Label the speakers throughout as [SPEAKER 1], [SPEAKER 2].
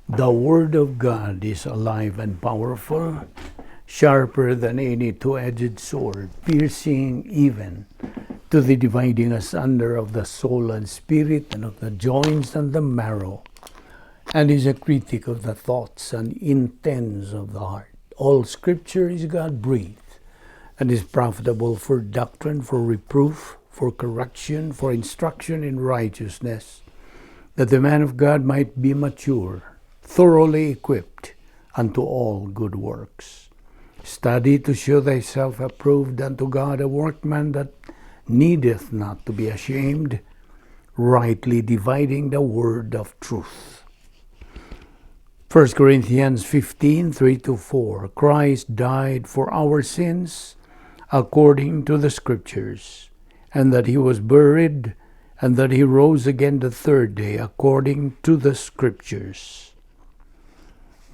[SPEAKER 1] The Word of God is alive and powerful, sharper than any two-edged sword, piercing even to the dividing asunder of the soul and spirit, and of the joints and the marrow, and is a critic of the thoughts and intents of the heart. All Scripture is God-breathed, and is profitable for doctrine, for reproof, for correction, for instruction in righteousness, that the man of God might be mature, thoroughly equipped unto all good works. Study to show thyself approved unto God, a workman that needeth not to be ashamed, rightly dividing the word of truth. 1 Corinthians 15:3-4. Christ died for our sins according to the Scriptures, and that he was buried, and that he rose again the third day according to the Scriptures.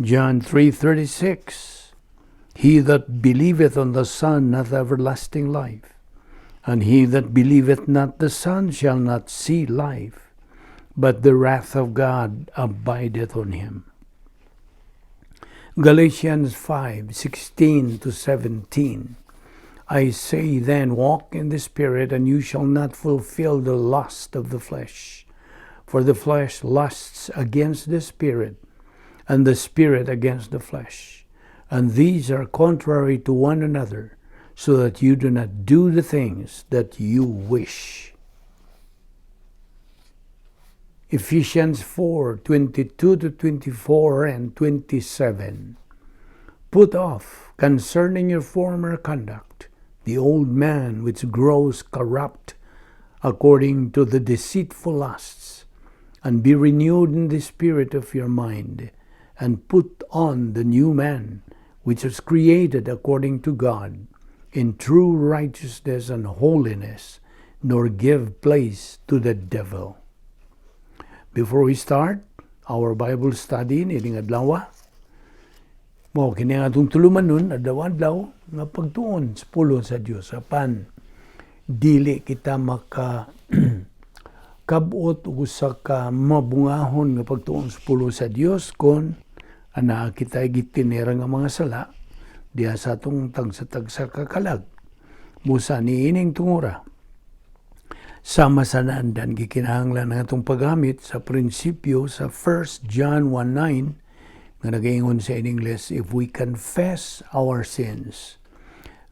[SPEAKER 1] John 3:36. He that believeth on the Son hath everlasting life, and he that believeth not the Son shall not see life, but the wrath of God abideth on him. Galatians 5:16-17. I say then, walk in the Spirit, and you shall not fulfill the lust of the flesh. For the flesh lusts against the Spirit, and the Spirit against the flesh. And these are contrary to one another, so that you do not do the things that you wish. Ephesians 4:22-24 and 27. Put off concerning your former conduct the old man which grows corrupt according to the deceitful lusts, and be renewed in the spirit of your mind, and put on the new man, which is created according to God in true righteousness and holiness, nor give place to the devil. Before we start our Bible study nining adlaw, mao kini ang atong tulumanon adlaw-adlaw nga pagtuon sa pulong sa Dios, apan dili kita maka kabot og usa ka mabungahon nga pagtuon sa pulong sa Dios kon anaa kita gitinera nga mga sala diha sa atong tagsa-tagsa ka kalag. Busa niining tungura, sama sa naandan, gikinahanglan ang atong paggamit sa prinsipyo sa 1 John 1:9 nga nagaingon sa in English, "If we confess our sins,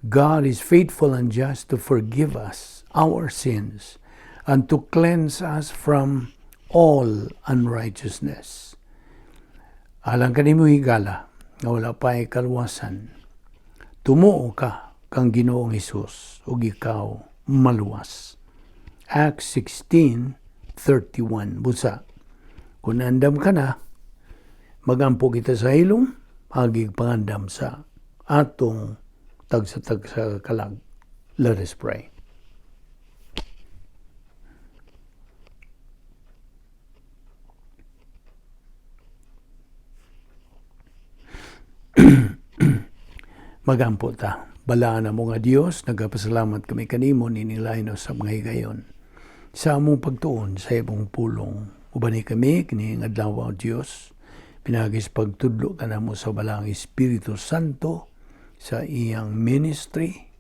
[SPEAKER 1] God is faithful and just to forgive us our sins and to cleanse us from all unrighteousness." Alang kanimo higala nga wala pa kaluwasan, tumuo ka kang Ginoong Hesus ug ikaw maluwas. Acts 16:31. Busa, kung andam ka na, magampo kita sa hilom, agig pangandam sa atong tagsa-tagsa kalag. Let us pray. Magampo ta. Balaan mo nga Dios, nagapasalamat kami kanimo nining lain sa mga higayon sa among pagtuon sa imong pulong. Ubani kami kini nga adlaw, Dios, pinaagi sa pagtudlo kanamo sa Balaang Espiritu Santo sa iyang ministry,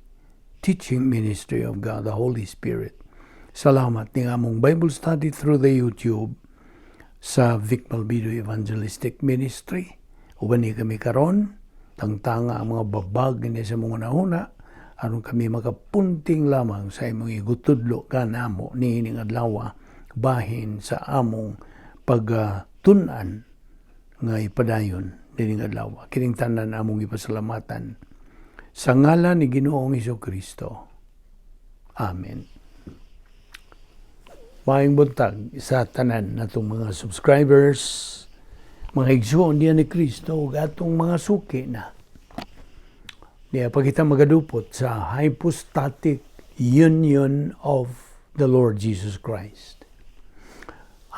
[SPEAKER 1] teaching ministry of God the Holy Spirit. Salamat ning among Bible study through the YouTube sa Vic Malvido Evangelistic Ministry. Ubani kami karon, tangtanga ang mga babag ni sa mga nahuna, aron kami makapunting lamang sa imong igutudlo kanamo niining adlaw bahin sa among pagtun-an nga ipadayon niining adlaw. Kining tanan among ipasalamatan sa ngalan ni Ginoong Kristo. Amen. Maayong buntag sa tanan natong mga subscribers, mga igsuon diyan ni Kristo ug atong mga suki na. Diya pa kita magadupot sa hypostatic union of the Lord Jesus Christ.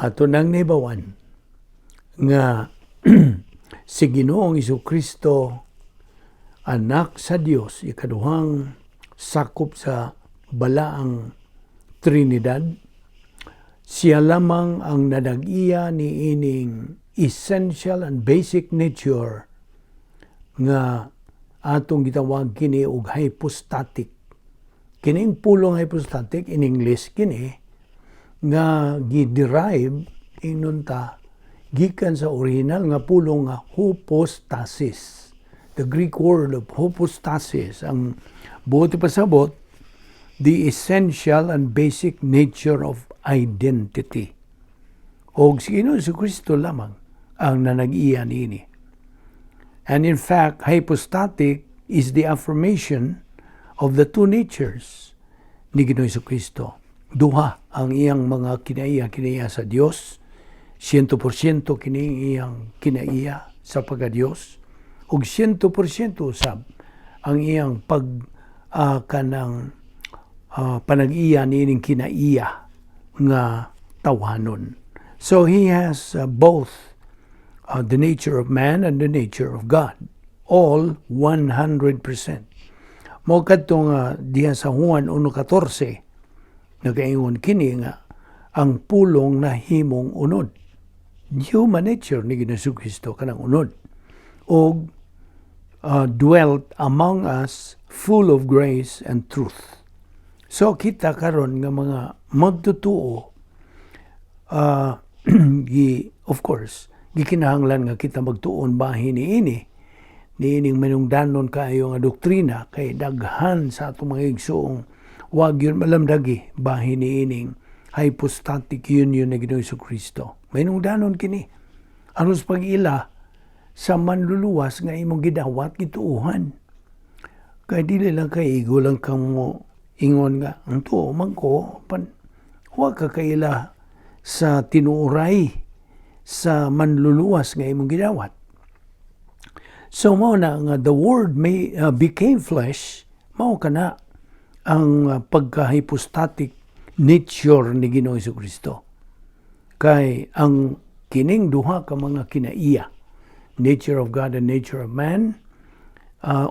[SPEAKER 1] Ato nang nahibawan nga si Ginoong Kristo, anak sa Dios, ikaduhang sakop sa Balaang Trinidad, siya lamang ang nanag-iya ni ining essential and basic nature nga atong gitawag kini og hypostatic. Kining pulong hypostatic, in English kini nga gi-derive, ingnon ta, gikan sa original nga pulong nga hypostasis. The Greek word of hypostasis, ang buot ipasabot, the essential and basic nature of identity. Og si Ginoong Kristo lamang ang nanag-iya niini. And in fact, hypostatic is the affirmation of the two natures ni Ginoong Kristo. Duha ang iyang mga kinaiya, kinaiya sa Dios, 100% kini iyang kinaiya sa pagka-Dios, ug 100% usab ang iyang pag kanang panag-iya niining kinaiya nga tawhanon. So he has both the nature of man and the nature of God. All 100%. Mao kadto nga diha sa Juan 1:14 nagaingon kini nga ang Pulong nahimong unod. Human nature ni Ginoong Kristo kanang unod. Og dwelt among us, full of grace and truth. So kita karon nga mga magtutuo, gi, of course, gikinahanglan nga kita magtuon bahin niining manungdanon kaayo nga doktrina kay daghan sa atong mga igsoong wag gyud malamdagi bahin niining hypostatic union ni Ginoong Kristo. Manungdanon kini. Aros pag-ila sa Manluluwas nga imong gidawat, gituuhan. Kay dili lang kay igo lang kang mo ingon nga ang tuo man ko pan, wa ka kaila sa tinuoray sa Manluluwas nga imong gidawat. So mao na nga the Word may became flesh, mao kana ang pagka-hypostatic nature ni Ginoong Kristo. Kay ang kining duha ka mga kinaiya, nature of God and nature of man,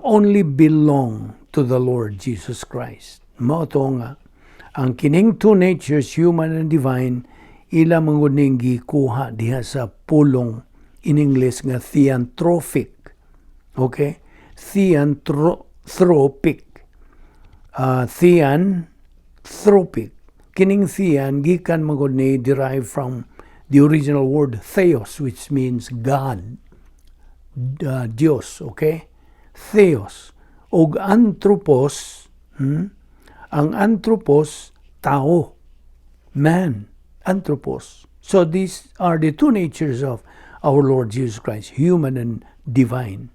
[SPEAKER 1] only belong to the Lord Jesus Christ. Mao to nga ang kining two natures, human and divine, ila man ning gikuha diha sa pulong in English nga theanthropic. Okay? Theanthropic. Theanthropic. Kining thean gikan man ni derived from the original word theos, which means God. Diyos, okay? Theos. Og anthropos, Ang anthropos, tao, man, anthropos. So these are the two natures of our Lord Jesus Christ, human and divine.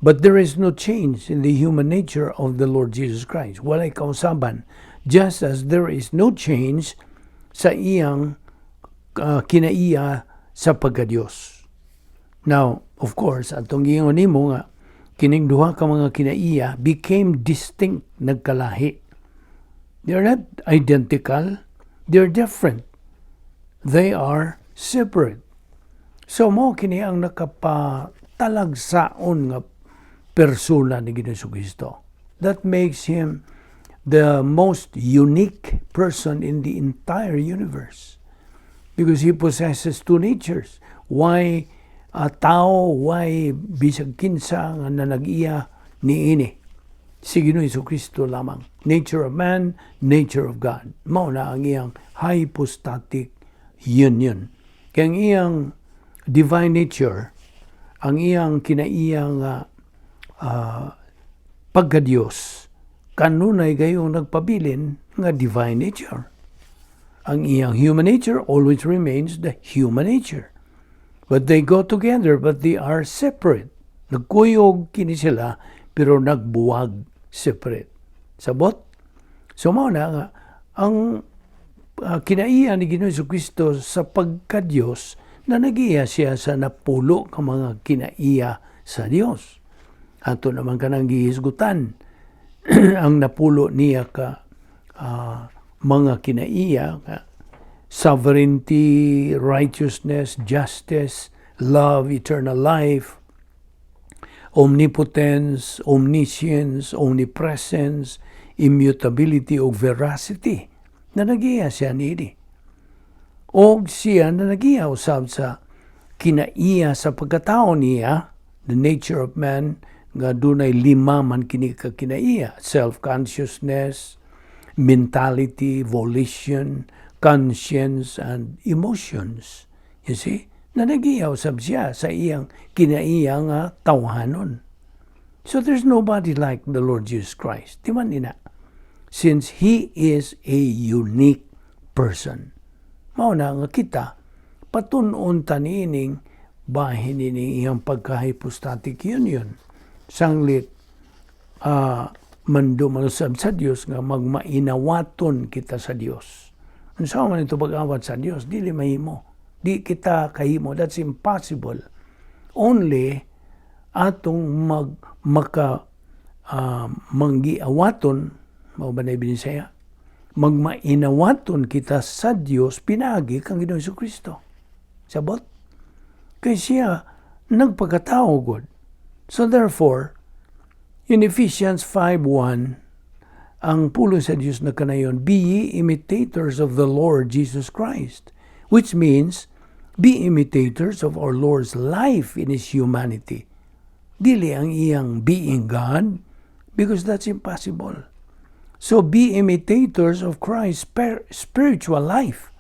[SPEAKER 1] But there is no change in the human nature of the Lord Jesus Christ. Walay kausaban. Just as there is no change sa iyang kinaiya sa pagkadiyos. Now, of course, atong giingon nimo nga kining duha ka mga kinaiya became distinct, nagkalahi. They're not identical, they're different. They are separate. So mao kini ang nakapatalagsaon nga persona ni Ginoong Kristo. That makes him the most unique person in the entire universe because he possesses two natures. Why a tao, why bisag kinsa nga nanag-iya niini? Si Ginoong Kristo lamang. Nature of man, nature of God. Mao na ang iyang hypostatic union. Kaya ang iyang divine nature, ang iyang kinaiyang pagka-Diyos, kanunay gayong nagpabilin nga divine nature. Ang iyang human nature always remains the human nature. But they go together, but they are separate. Nagkuyog kini sila, pero nagbuwag, separate. Sabot? So mao na nga, ang kinaiya ni Ginoong Kristo sa pagka-Diyos, na nagiya siya sa napulo ka mga kinaiya sa Dios. Ato naman kanang gihisgutan ang napulo niya ka mga kinaiya nga sovereignty, righteousness, justice, love, eternal life, omnipotence, omniscience, omnipresence, immutability ug veracity na nagiya siya niini. Og siya na nagiya usab sa kinaiya sa pagkatao niya, the nature of man, nga dunay lima man kini ka kinaiya: self-consciousness, mentality, volition, conscience, and emotions. You see? Nanagiyaw sab siya sa iyang kinaiya nga tawhanon. So there's nobody like the Lord Jesus Christ. Di man ina? Since He is a unique person. Mao na nga kita, patun-on ta niining bahin ining iyang pagka-hypostatic union. Sanglit, mando man usab sa Dios nga magmainawaton kita sa Dios. Unsa man ito pag-awat sa Dios? Dili mahimo. Di kita kahimo. That's impossible. Only atong mag maka manggiawaton, mao ba na Binisaya? Magmainawaton kita sa Dios pinaagi kang Ginoong Kristo. Sabot? Kay siya nagpagkatao gud. So therefore, in Ephesians 5:1, ang pulong sa Dios na kanayon, "Be ye imitators of the Lord Jesus Christ," which means, be imitators of our Lord's life in His humanity. Dili ang iyang being God, because that's impossible. So be imitators of Christ's spiritual life.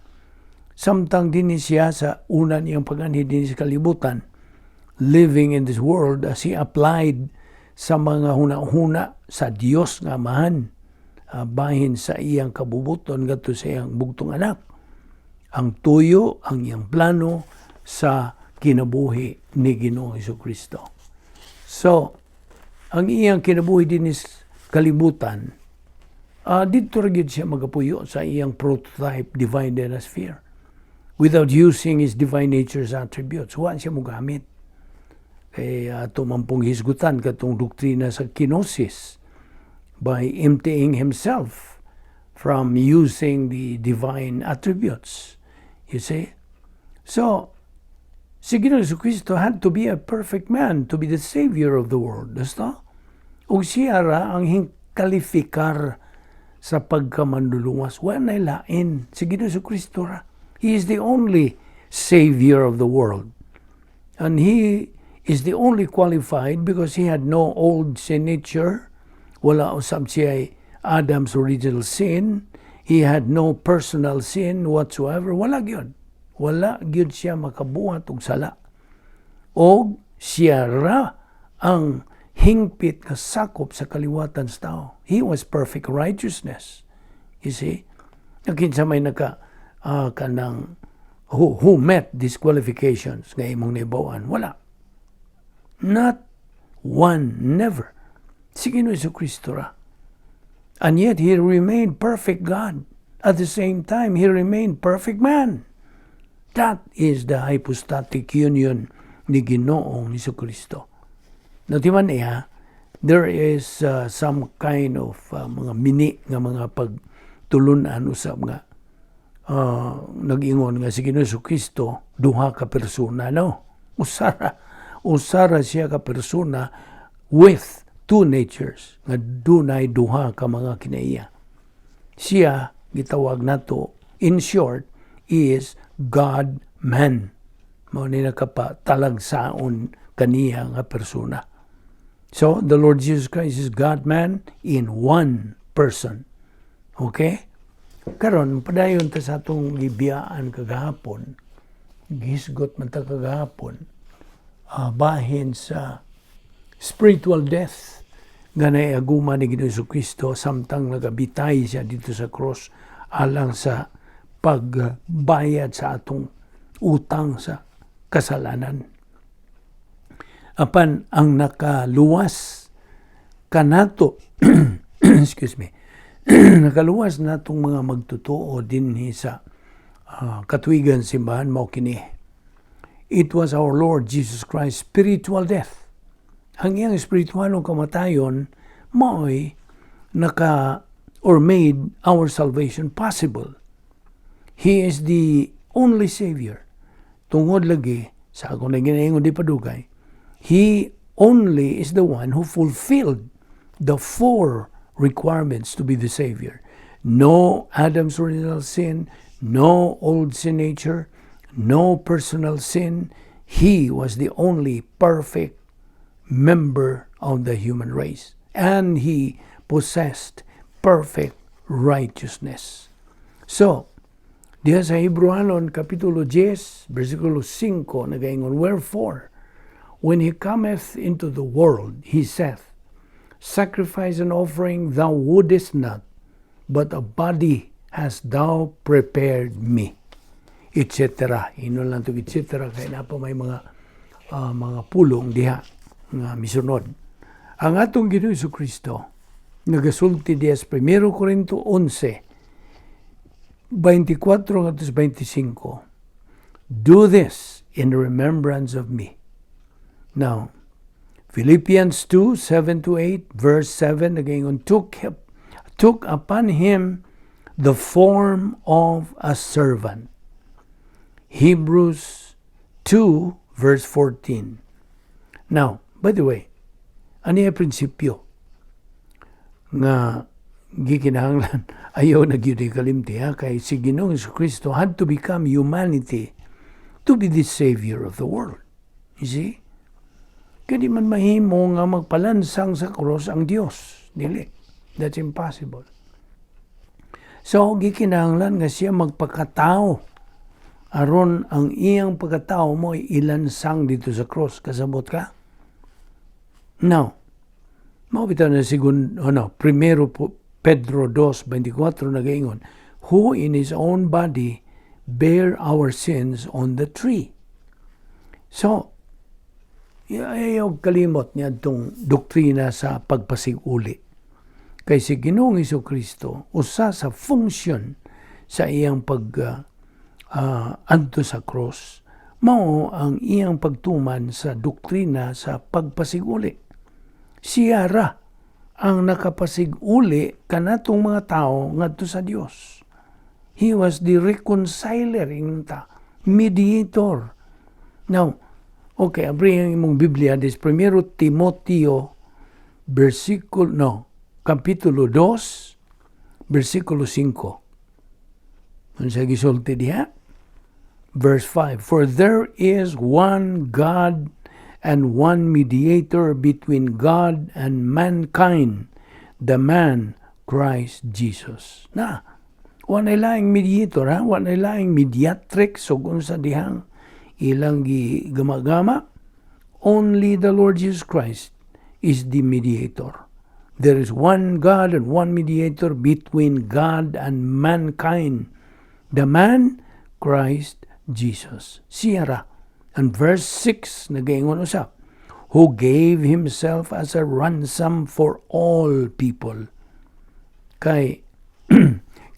[SPEAKER 1] Samtang dinhi siya sa una niyang pag-anhi dinhi sa kalibutan, living in this world as he applied sa mga huna-huna sa Dios nga Amahan, bahin sa iyang kabubuton ngadto sa iyang bugtong anak. Ang tuyo, ang iyang plano sa kinabuhi ni Ginoong Kristo. So, ang iyang kinabuhi dinhi sa kalibutan, didto ra gyud siya magapuyo sa iyang prototype divine sphere without using his divine nature's attributes. Wa siya mogamit. Kay ato man pong hisgutan katong doktrina sa kenosis by emptying himself from using the divine attributes. You see? So, si Ginoong Kristo had to be a perfect man to be the savior of the world. Basta? Ug siya ra ang hingkalifikar sa pagkamanluluwas. Wa na lain. Si Ginoong Kristo ra. He is the only savior of the world. And he is the only qualified because he had no old sin nature. Wala usab siya Adam's original sin. He had no personal sin whatsoever. Wala gyud. Wala gyud siya makabuhat og sala. Og siya ra ang hingpit nga sakop sa kaliwatan sa tao. He was perfect righteousness. You see? Kinsa may naka kanang who met these qualifications nga imong nahibaw-an? Wala. Not one, never. Si Ginoong Kristo ra. And yet he remained perfect God. At the same time, he remained perfect man. That is the hypostatic union ni Ginoong Kristo. Natiman niya, there is some kind of mga mini nga mga pagtulunan usab nga nag-ingon nga si Ginoong Kristo duha ka persona, no? Usara siya ka persona with two natures nga dunay duha ka mga kinaiya. Siya gitawag nato, in short, is God man. Mao ni nakapatalagsaon kaniya nga persona. So the Lord Jesus Christ is God man in one person. Okay? Karon padayon ta sa atong gibiyaan kagahapon. Gihisgot man ta kagahapon bahin sa spiritual death nga naiaguma ni Ginoong Kristo samtang nagabitay siya didto sa cross alang sa pagbayad sa atong utang sa kasalanan. Apan ang nakaluwas kanato, excuse me, nakaluwas natong mga magtotoo dinhi sa katuigan simbahan mao kini. It was our Lord Jesus Christ's spiritual death. Ang iyang espiritualong kamatayon mao'y naka or made our salvation possible. He is the only Savior. Tungod lagi sa akong ginaingon di padugay, He only is the one who fulfilled the four requirements to be the Savior. No Adam's original sin, no old sin nature, no personal sin. He was the only perfect member of the human race, and he possessed perfect righteousness. So, diha sa Hebreohanon Kapitulo 10, versikulo 5, nagaingon, "Wherefore, when he cometh into the world, he saith, Sacrifice and offering thou wouldest not, but a body hast thou prepared me," etc. Ingnon lang to etc. Kay naa pa may mga pulong diha nga misunod. Ang atong Ginoo Kristo nagasulti diha sa 1 Corinto 11, 24 ngadto 25, "Do this in remembrance of me." Now, Philippians 2, 7 to 8, verse 7, again, took upon him the form of a servant. Hebrews 2, verse 14. Now, by the way, ano yung prinsipyo nga gikinahanglan ayaw na gyud kalimti, ha? Kay si Ginoong Kristo had to become humanity to be the savior of the world. You see? Kaya di man mahimo nga magpalansang sa cross ang Dios. Dili. That's impossible. So, gikinahanglan nga siya magpakatao aron ang iyang pagkatao mo ilansang didto sa cross. Kasabot ka? Now, mao bitaw na sigun, ano, Primero Pedro 2:24 nagaingon, "Who in his own body bear our sins on the tree." So, ayaw kalimot niya itong doktrina sa pagpasiguli. Kay si Ginoong Kristo usa sa function sa iyang pag adto sa cross, mao ang iyang pagtuman sa doktrina sa pagpasiguli. Siya ra ang nakapasiguli kanatong mga tao ngadto sa Dios. He was the reconciler ta, mediator. Now, okay, abri ang imong Biblia this Primero Timoteo versikulo, no, kapitulo 2 versikulo 5. Unsa gisulti diha? Verse 5, "For there is one God and one mediator between God and mankind, the man Christ Jesus." Na, wa na laing mediator, ha? Wa na laing mediatrix o unsa dihang ilang gigama-gama. Only the Lord Jesus Christ is the mediator. There is one God and one mediator between God and mankind, the man Christ Jesus. Siya ra. And verse 6, nagaingon usab, "Who gave himself as a ransom for all people." Kay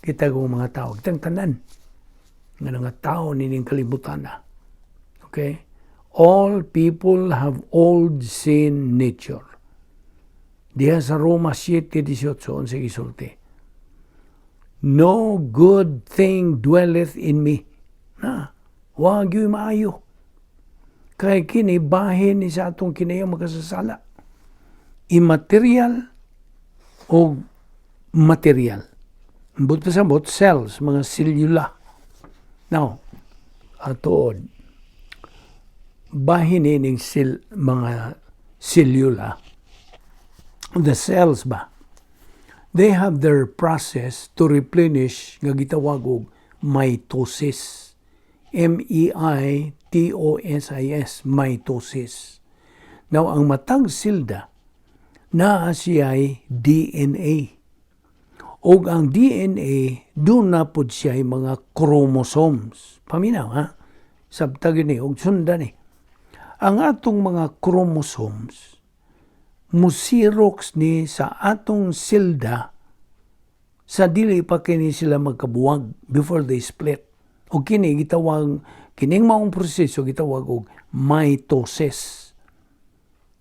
[SPEAKER 1] kita kong mga tao, kitang tanan nga mga tao nining kalibutan na. Okay? All people have old sin nature. Diha sa Roma 7:18, unsa gisulti? "No good thing dwelleth in me." Na, wa gyud maayo. Kay kini bahin ni sa atong kinahiyang makasasala. Immaterial o material. Ambot pasabot, cells, mga selula. Now, atuod, bahin ning mga selula, the cells ba, they have their process to replenish nga gitawag og mitosis. mitosis, mitosis. Now, ang matag silda, naa siya'y DNA. Og ang DNA, duna pod siya mga chromosomes. Paminaw, ha? Sabtag ni, og sundan ni. Ang atong mga chromosomes, musirox ni sa atong silda sa dili pa kini sila magkabuwag, before they split. O kini gitawag, kining maong proseso gitawag og mitosis.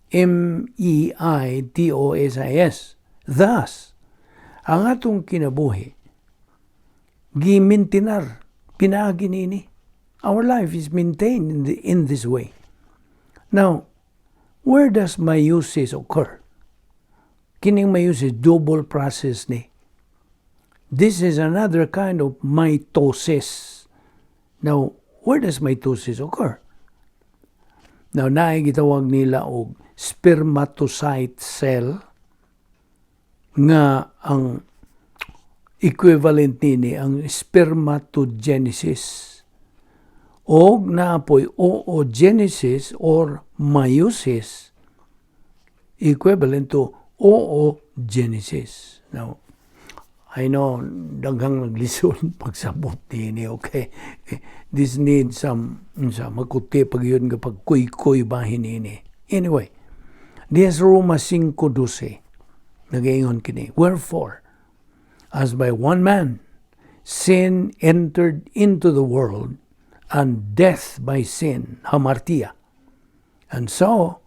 [SPEAKER 1] M E I T O S I S. Thus, ang atong kinabuhi gimintinar pinaagi niini. Our life is maintained in this way. Now, where does meiosis occur? Kining meiosis, double process ni. This is another kind of mitosis. Now, where does mitosis occur? Now, naay gitawag nila og spermatocyte cell nga ang equivalent nini ang spermatogenesis og naa poy oogenesis or meiosis, equivalent to oogenesis. Now, I know daghang naglisod pagsabot nini, okay? This needs some unsa makuti pag yun nga pagkuy-kuy bahin nini. Anyway, diya sa Roma 5:12 nagaingon kini, "Wherefore, as by one man sin entered into the world, and death by sin, hamartia. And so,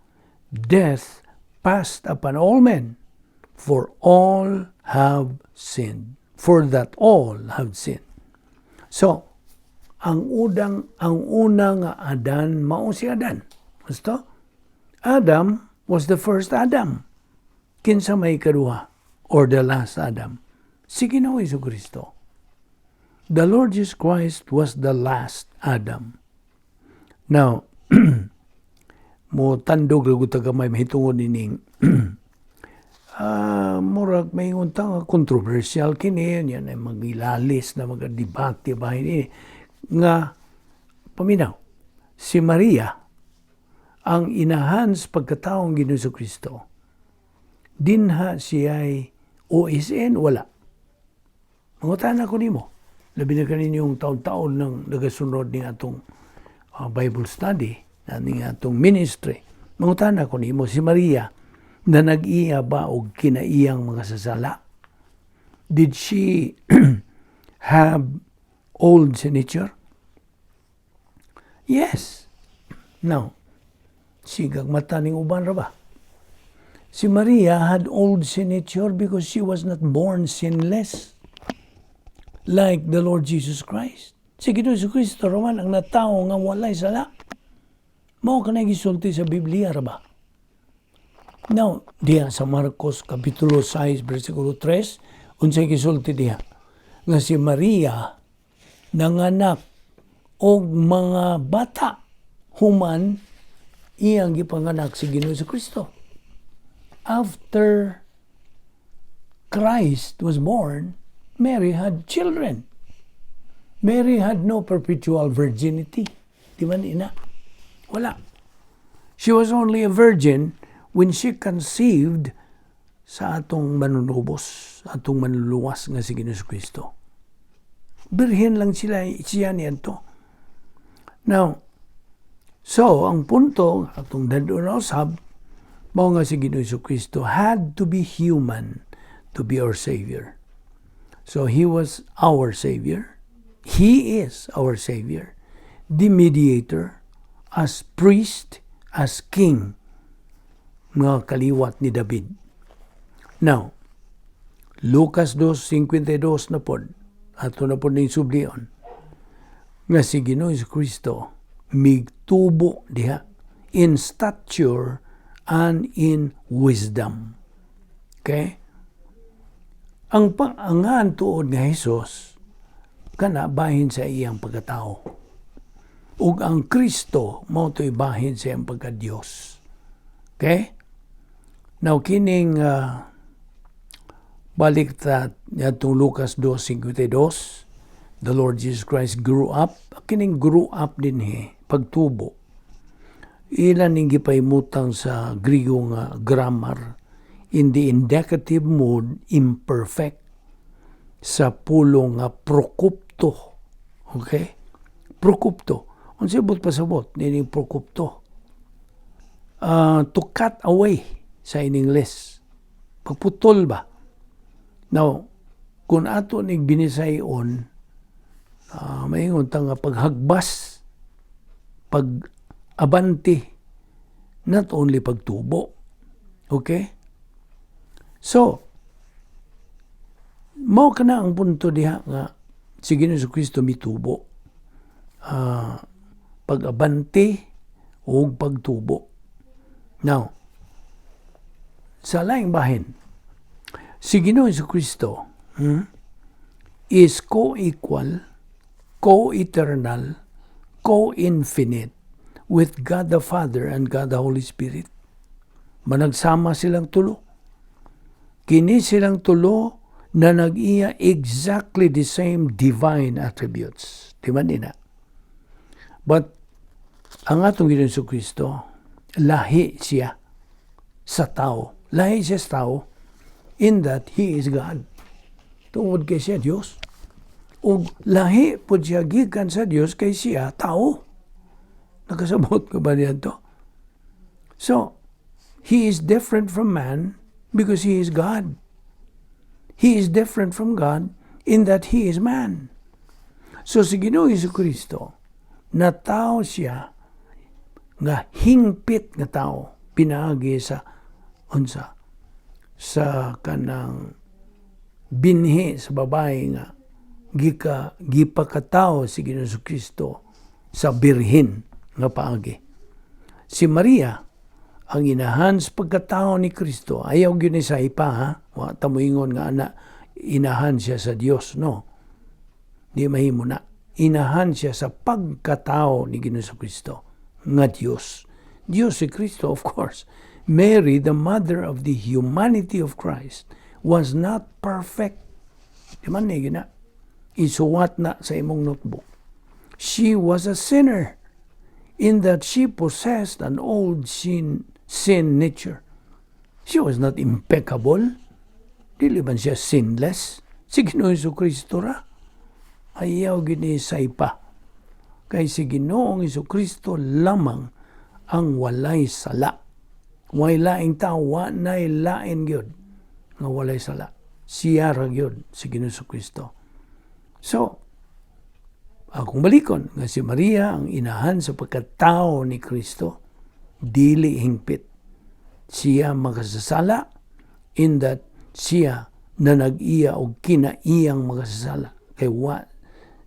[SPEAKER 1] death passed upon all men, for all have sinned." For that all have sinned. So, ang una nga Adan mao si Adan. Gusto? Adam was the first Adam. Kinsa may kaduha or the last Adam? Si Ginoo Kristo. The Lord Jesus Christ was the last Adam. Now, mo tandog ra gud ta gamay mahitungod nining murag maingon ta nga controversial kini yan ay magilalis na mga debate ba ini nga paminaw si Maria, ang inahan sa pagkataong Ginoo Kristo, dinha siya'y OSN, wala? Mangutana ko nimo, labi na kaninyong taon-taon ng nagasunod ning atong Bible study, ning atong ministry. Mangutana ko nimo, si Maria na nag-iya ba og kinaiyang mga sasala? Did she have old sin nature? Yes. Now, sigag mata ning uban ra ba? Si Maria had old sin nature because she was not born sinless like the Lord Jesus Christ. Si Ginoo Kristo raman ang natawo nga walay sala. Mao kanay gisulti sa Biblia ra ba? Now, diha sa Marcos Kapitulo 6 versikulo 3, unsay gisulti diha? Nga si Maria nanganak og mga bata human iyang gipanganak si Ginoo Kristo. After Christ was born, Mary had children. Mary had no perpetual virginity. Di ba ina? Wala. She was only a virgin when she conceived sa atong manunubos, atong manluluwas nga si Ginoo Kristo. Birhen lang siya niadto. Now, so ang punto atong dad-on usab mao nga si Ginoo Kristo had to be human to be our Savior. So He was our Savior. He is our Savior, the mediator, as priest, as king, mga kaliwat ni David. Now, Lucas 2:52 na pod, ato na pod ning sublion, nga si Ginoo Kristo migtubo diha in stature and in wisdom. Okay? Ang pangangan tuod nga Jesus kana bahin sa iyang pagkatao. Ug ang Kristo mao to'y bahin sa iyang pagka-Dios. Okay? Now kining balik ta atong Lucas 2:52, the Lord Jesus Christ grew up. Kining "grew up" dinhi, pagtubo, ilan ning gipahimutang sa Griego nga grammar in the indicative mood imperfect sa pulong nga prokupto. Okay? Prokupto. Unsa buot pasabot nining prokupto? To cut away sa in English. Pagputol ba? Now, kung ato ning binisayon, maingon ta nga paghagbas, pag-abante, not only pagtubo. Okay? So, mao kana ang punto diha nga si Ginoo Kristo mitubo. Pag-abante ug pagtubo. Now, sa laing bahin, si Ginoo Kristo is co-equal, co-eternal, co-infinite with God the Father and God the Holy Spirit. Managsama silang tulo. Kini silang tulo na nag-iya exactly the same divine attributes. Di man na? But ang atong Ginoong Kristo, lahi siya sa tao. Lahi siya sa tao in that He is God. Tungod kay siya Diyos. Ug lahi po siya gikan sa Diyos kay siya tao. Nakasabot ka ba niya to? So, He is different from man because He is God. He is different from God in that He is man. So, si Ginoong Kristo, na tao siya nga hingpit nga tao pinaagi sa unsa, sa kanang binhi sa babae nga gipakatao si Ginoong Kristo sa birhen nga paagi. Si Maria ang inahan sa pagkatao ni Kristo. Ayaw gyud ni sa ipa, ha. Wa ta moingon nga ana inahan siya sa Dios, no. Di mahimo na. Inahan siya sa pagkatao ni Ginoong Kristo nga Dios. Dios si Kristo, of course. Mary, the mother of the humanity of Christ, was not perfect. Di man ni gina. Isuwat na sa imong notebook. She was a sinner in that she possessed an old sin nature. She was not impeccable. Dili man siya sinless. Si Ginoong Kristo ra. Ayaw gini sa ipa. Kay si Ginoong Kristo lamang ang walay sala. Way laing tao, wa nay lain gyud nga walay sala. Siya ra gyud si Ginoong Kristo. So, akong balikon nga si Maria ang inahan sa pagkatao ni Kristo, dili hingpit. Siya makasasala in that siya na nag-iya og kinaiyang makasasala. Kay wa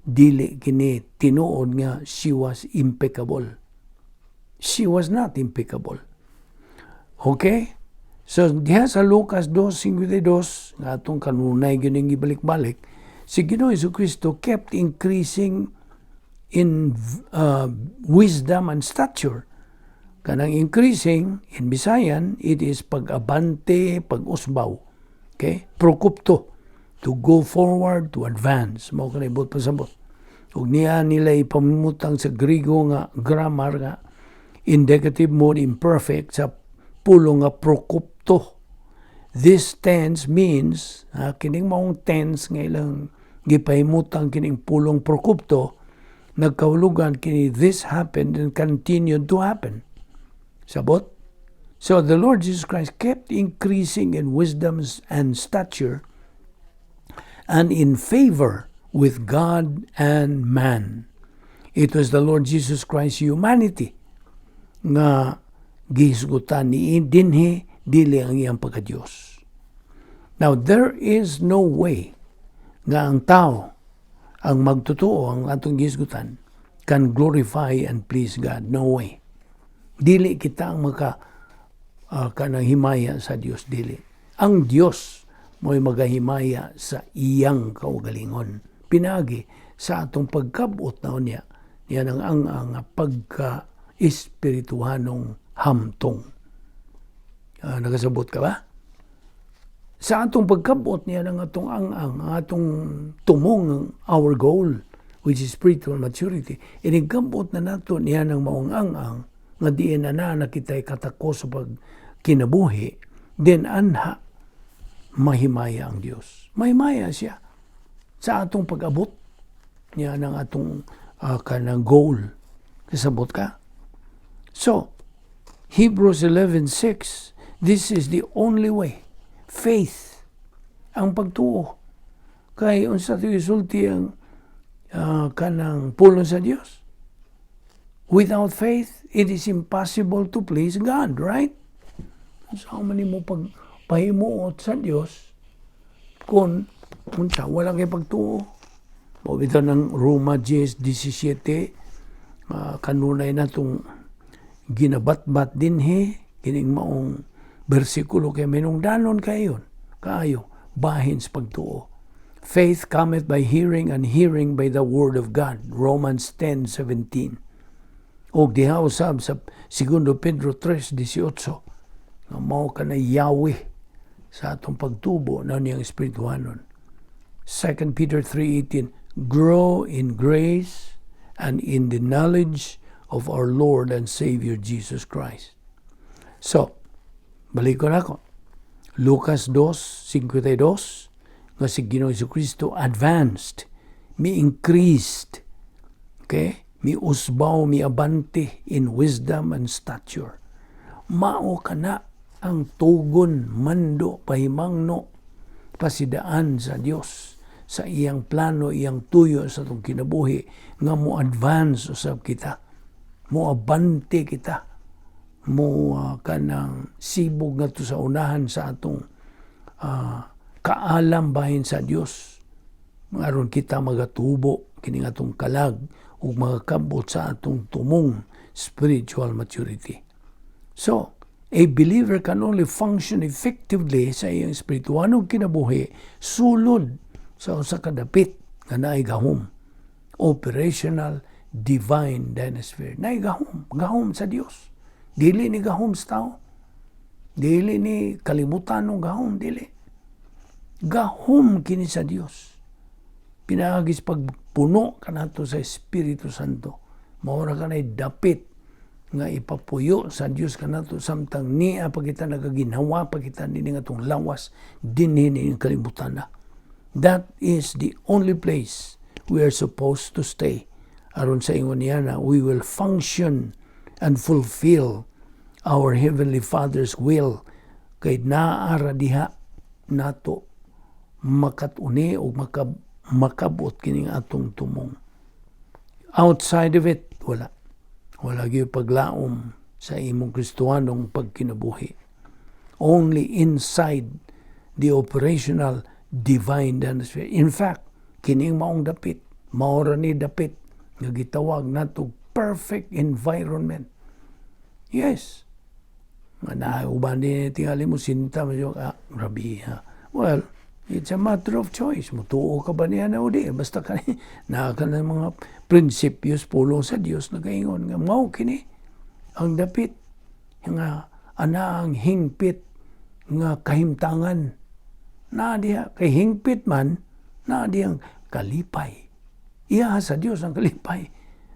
[SPEAKER 1] dili kini tinuod nga she was impeccable. She was not impeccable. Okay? So, diha sa Lucas 2:52, nga atong kanunay gining ibalik-balik, si Ginoong Kristo kept increasing in wisdom and stature. Kanang increasing, in Bisayan, it is pag-abante, pag-usbaw. Okay? Prokupto. To go forward, to advance. Mao kanay buot pasabot. Ug niya nila ipamutang sa Grigo nga grammar nga indicative mode imperfect sa pulong nga prokupto. This tense means, kining maong tense nga ilang gipahimutang kining pulong prokupto, nagkahulugan kini this happened and continued to happen. Sabot? So the Lord Jesus Christ kept increasing in wisdom and stature and in favor with God and man. It was the Lord Jesus Christ's humanity nga gihisgutan ni dinhi, dili ang iyang pagka-Diyos. Now, there is no way nga ang tao ang magtotoo ang atong gihisgutan can glorify and please God. No way. Dili kita ang maka kanang himaya sa Dios, dili. Ang Dios mo'y magahimaya sa iyang kaugalingon. Pinagi sa atong pagkabot na niya, yan ang pagka espirituhanong hamtong. Nakasabot ka ba? Sa atong pagkabot niya ng atong ang atong tumong, our goal, which is spiritual maturity, inigkabot na nato niya ng maong ang-ang, nga diin na na nakita'y katako sa pagkinabuhi, then anha, mahimaya ang Dios. Mahimaya siya sa atong pag-abot niya ng atong kanang goal. Kasabot ka? So, Hebrews 11:6, this is the only way. Faith, ang pagtuo. Kay unsa to isulti ang kanang pulong sa Dios? Without faith, it is impossible to please God, right? Sa man mo pag pahimuot sa Dios kung unsa, wala kay pagtuo? Mao bitaw ng Roma 10:17, kanunay na itong ginabatbat dinhi kining maong bersikulo kay minungdanon kayon kaayo bahin sa pagtuo. Faith cometh by hearing and hearing by the word of God. Romans 10:17. O diha usab sa 2 Pedro 3:18 nga mao kana Yahweh sa atong pagtubo na niyang espirituhanon. 2 Peter 3:18, "Grow in grace and in the knowledge of our Lord and Savior Jesus Christ." So, balik ko na ako. Lucas 2:52 nga si Ginoo Kristo advanced, mi increased, okay? Mi usbaw, mi abante in wisdom and stature. Mao kana ang tugon, mando, pahimangno, pasidaan sa Dios sa iyang plano, iyang tuyo sa atong kinabuhi nga mo advance usab kita, mo abante kita, mo kanang sibog ngadto sa unahan sa atong kaalam bahin sa Dios aron kita magatubo kini atong kalag ug magakabot sa atong tumong spiritual maturity. So, a believer can only function effectively sa iyang espirituanong kinabuhi sulod sa usa ka dapit nga naay gahom. Operational divine dynasphere. Naay gahom, gahom sa Dios. Dili ni gahom sa tao. Dili ni kalibutan ng gahom, dili. Gahom kini sa Dios. Pinaagis pagpuno kanato sa Espiritu Santo. Mao ra kanay dapit nga ipapuyo sa Dios kanato samtang niya pa kita nagaginhawa pa kita nini nga atong lawas dinhi ni kalibutan na. That is the only place we are supposed to stay. Aron sa ingon niya na we will function and fulfill our Heavenly Father's will kay naara diha nato makatuni o makabot kining atong tumong. Outside of it, wala. Wala gyud paglaom sa imong Kristohanong pagkinabuhi. Only inside the operational divine atmosphere. In fact, kining maong dapit, mao ra ni dapit nga gitawag nato perfect environment. Yes. Nga na uban din tingali mo sinta mo, ah, grabe ha. Well, it's a matter of choice. Mutuo ka ba niya na o di? Basta ka naa ka ng mga prinsipyos pulong sa Dios nagaingon nga mao kini ang dapit nga ana ang hingpit nga kahimtangan na diha kay hingpit man na dihang kalipay. Iya sa Dios ang kalipay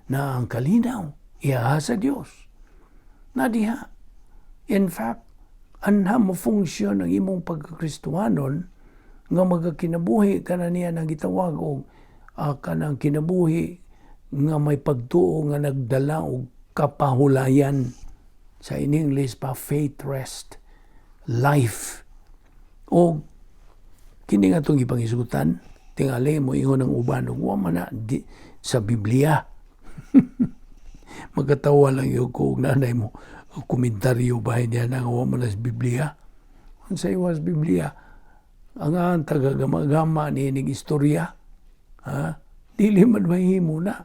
[SPEAKER 1] na ang kalinaw, iya sa Dios na diha. In fact, anha mo funksyon ang imong pagkakristuhanon nga magakinabuhi ka na niya nang gitawag og kanang kinabuhi nga may pagtuo nga nagdala og kapahulayan, sa in English pa, faith rest life. O kini nga itong ipangisugutan, tingali mo ingon ang uban og wa man na di, sa Biblia. Magkatawa lang yun ko nanay mo komentaryo ba niya na wa man na sa Biblia. Unsay was Biblia? Ang tagagama-gama ni inig istorya, ha? Dili man mahimo na.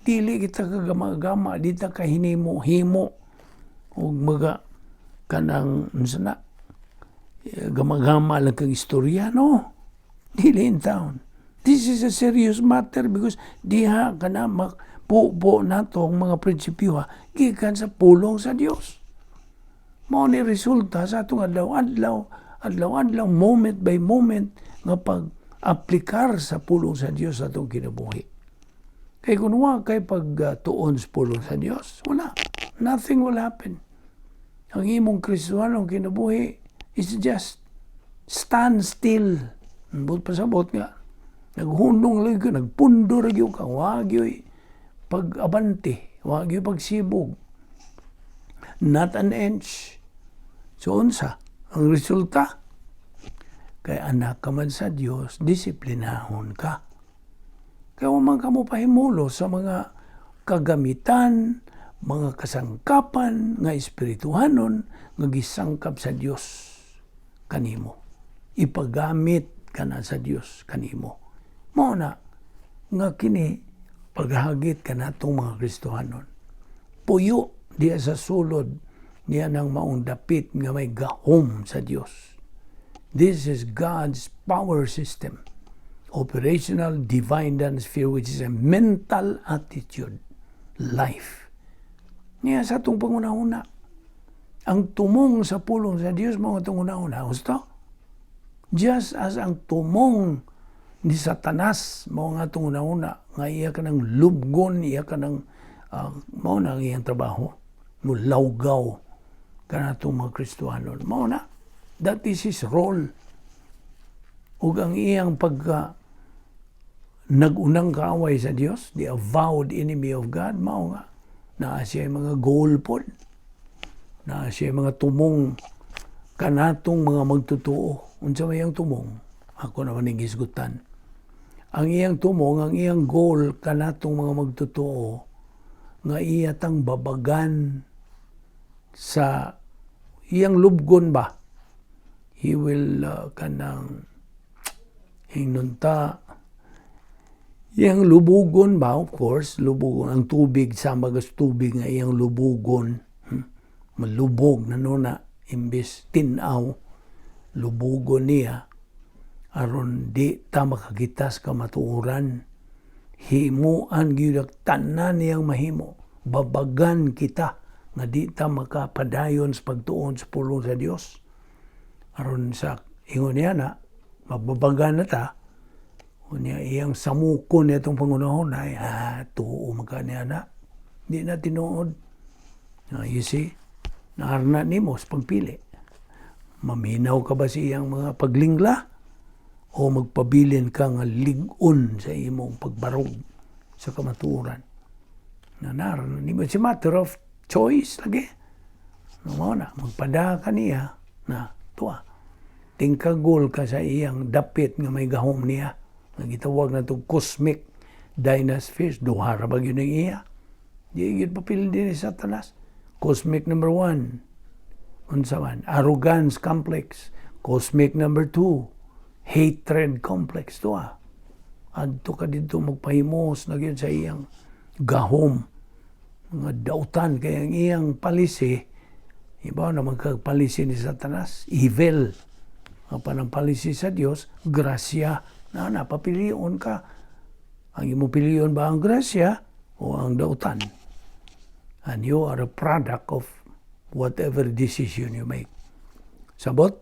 [SPEAKER 1] Dili kita kagama-gama, di ta kahinimo himo og maga kanang unsa na gama-gama lang kang istorya, no. Dili in town. This is a serious matter because diha kana mapupo nato ang mga prinsipyo ha, gikan sa pulong sa Dios. Mao ni resulta sa atong adlaw-adlaw, adlaw-adlaw, moment by moment nga pag-aplikar sa pulong sa Dios sa atong kinabuhi. Kay kung wa kay pagtuon sa pulong sa Dios, wala. Nothing will happen. Ang imong Kristohanong kinabuhi is just stand still. But pasabot nga, naghunong lang ka, nagpundo ra gyud ka, wa gyud pag-abante, wa gyud pagsibog. Not an inch. So unsa ang resulta? Kay anak ka man sa Dios, disiplinahon ka. Kaya man ka mo pahimulo sa mga kagamitan, mga kasangkapan nga espirituhanon nga gisangkap sa Dios kanimo. Ipagamit ka na sa Dios kanimo. Mao na nga kini paghagit kanatong mga Kristohanon. Puyo diya sa sulod niya ng maong dapit nga may gahom sa Dios. This is God's power system. Operational divine sphere, which is a mental attitude, life. Niya sa atong panghunahuna. Ang tumong sa pulong sa Dios mao atong hunahuna. Gusto? Just as ang tumong ni Satanas mao nga atong hunahuna nga iya ka ng lubgon, iya ka ng mao na ang iyang trabaho. Mulawgaw kanatong mga Kristohanon. Mao na. That is his role. Ug ang iyang pagka nagunang kaaway sa Dios, the avowed enemy of God, mao nga naa siya mga goal pod. Naa siya mga tumong kanatong mga magtotoo. Unsa may iyang tumong? Ako naman ning hisgutan. Ang iyang tumong, ang iyang goal kanatong mga magtotoo nga iya tang babagan sa iyang lubgon ba. He will kanang ingnon ta iyang lubugon ba, of course, lubugon ang tubig, sama sa tubig nga iyang lubugon, Malubog na no na imbes tinaw, lubugon niya aron di ta makakita sa kamatuoran. Himuan gyud ang tanan niyang mahimo, babagan kita nga di ta makapadayon sa pagtuon sa pulong sa Dios, aron sa ingon niya na mababagan na ta. Unya iyang samukon niya itong pangunahon ay tuo man ka niya na di na tinuod. You see, naarna nimo sa pagpili, maminaw ka ba sa iyang mga paglingla o magpabilin ka nga lig-on sa imong pagbarog sa kamatuoran na naarna nimo? It's a matter of choice lagi. No, mao na magpada ka niya na tuwa tingkagol ka sa iyang dapit nga may gahom niya nga gitawag na itong cosmic dynaspheres. Duha ra ba gyud ang iya? Di gyud papil din ni Satanas. Cosmic number one, unsa man? Arrogance complex. Cosmic number two, hatred complex. Tuwa adto ka didto, magpahimos na gyud sa iyang gahom, mga dautan, kay ang iyang policy, iba na magkag-policy ni Satanas, evil. Ang panang policy sa Dios, grasya. Na napapilion ka, ang imong pilion ba, ang grasya o ang dautan? And you are a product of whatever decision you make. Sabot?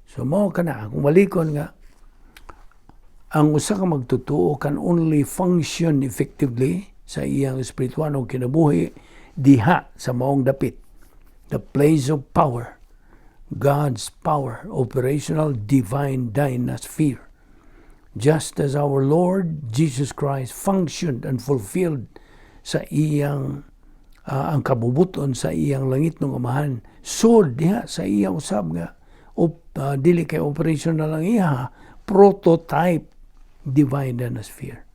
[SPEAKER 1] So mao kana kung malikon nga ang usa ka magtotoo can only function effectively sa iyang espirituanong kinabuhi diha sa maong dapit, the place of power, God's power, operational divine dynasphere, just as our Lord Jesus Christ functioned and fulfilled sa iyang ang kabubuton sa iyang langitnong Amahan sod diha sa iyang usab nga dili kay operational ang iya prototype divine dynasphere.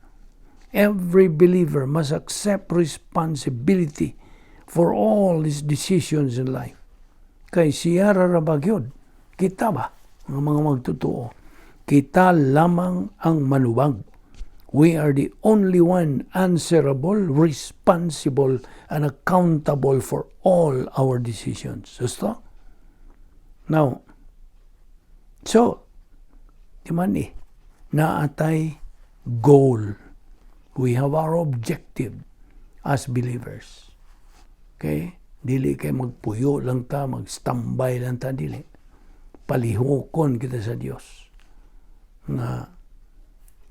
[SPEAKER 1] Every believer must accept responsibility for all his decisions in life. Kay siya ra ba gyud? Kita ba? Ang mga magtotoo. Kita lamang ang manubag. We are the only one answerable, responsible, and accountable for all our decisions. Gusto? Now, so, di man eh, naatay goal. We have our objective as believers. Okay? Dili kay magpuyo lang ta, mag-standby lang ta, dili. Palihukon kita sa Dios. Nga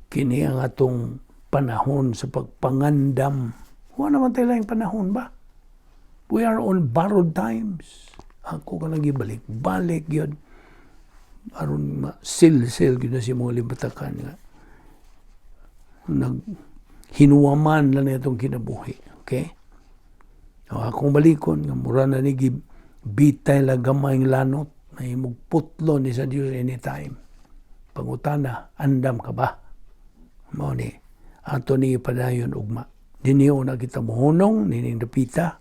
[SPEAKER 1] kini ang atong panahon sa pagpangandam. Wa naman tayo laing panahon ba? We are on borrowed times. Ako ka nagibalik. Balik yun. Aron ma-sil-sil gyud na si mga limbatakan nga nag hinuwaman lang na itong kinabuhi. Okay? O, akong balikon, nga mura na ni bitay la gamay lanot, may putlo ni sa Dios anytime. Pangutana, andam ka ba? Mao ni, ato ni padayon ugma. Dinhi na kita mohunong, nining dapita,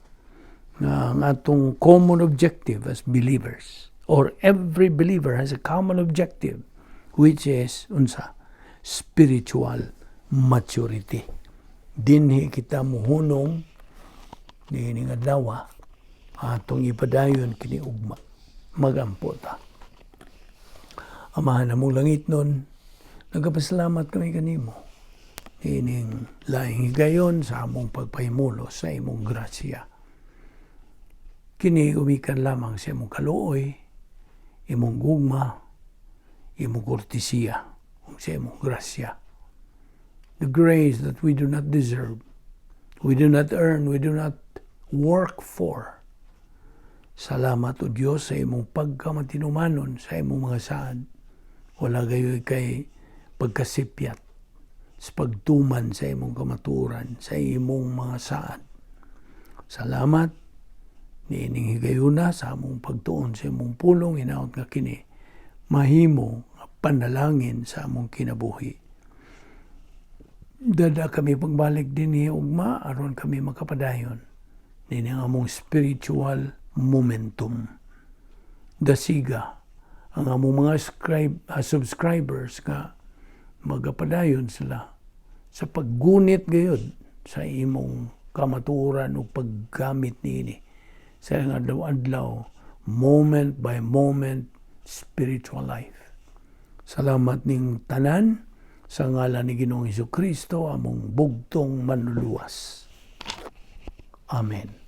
[SPEAKER 1] nga ang atong common objective as believers, or every believer has a common objective, which is, unsa? Spiritual maturity. Dinhi kita muhunong niining adlaw, atong ipadayon kini ugma. Magampo ta. Amahan namong langitnon, nagapasalamat kami kanimo ining laing higayon sa among pagpahimulos sa imong grasya. Kini gumikan lamang sa imong kaluoy, imong gugma, imong kortesiya, ug sa imong grasya. The grace that we do not deserve, we do not earn, we do not work for. Salamat, O Diyos, sa imong pagkamatinumanon sa imong mga saad. Wala gayoy kay pagkasipyat sa pagtuman sa imong kamatuoran, sa imong mga saad. Salamat niining higayuna sa among pagtuon sa imong pulong. Hinaot nga kini mahimo nga panalangin sa among kinabuhi. Dad-a kami pagbalik dinhi ugma aron kami makapadayon nini ang among spiritual momentum. Dasiga ang among mga subscribers nga magapadayon sila sa paggunit gayud sa imong kamatuoran ug paggamit niini sa ilang adlaw-adlaw, moment by moment spiritual life. Salamat ning tanan sa ngalan ni Ginoong Kristo, among bugtong Manluluwas. Amen.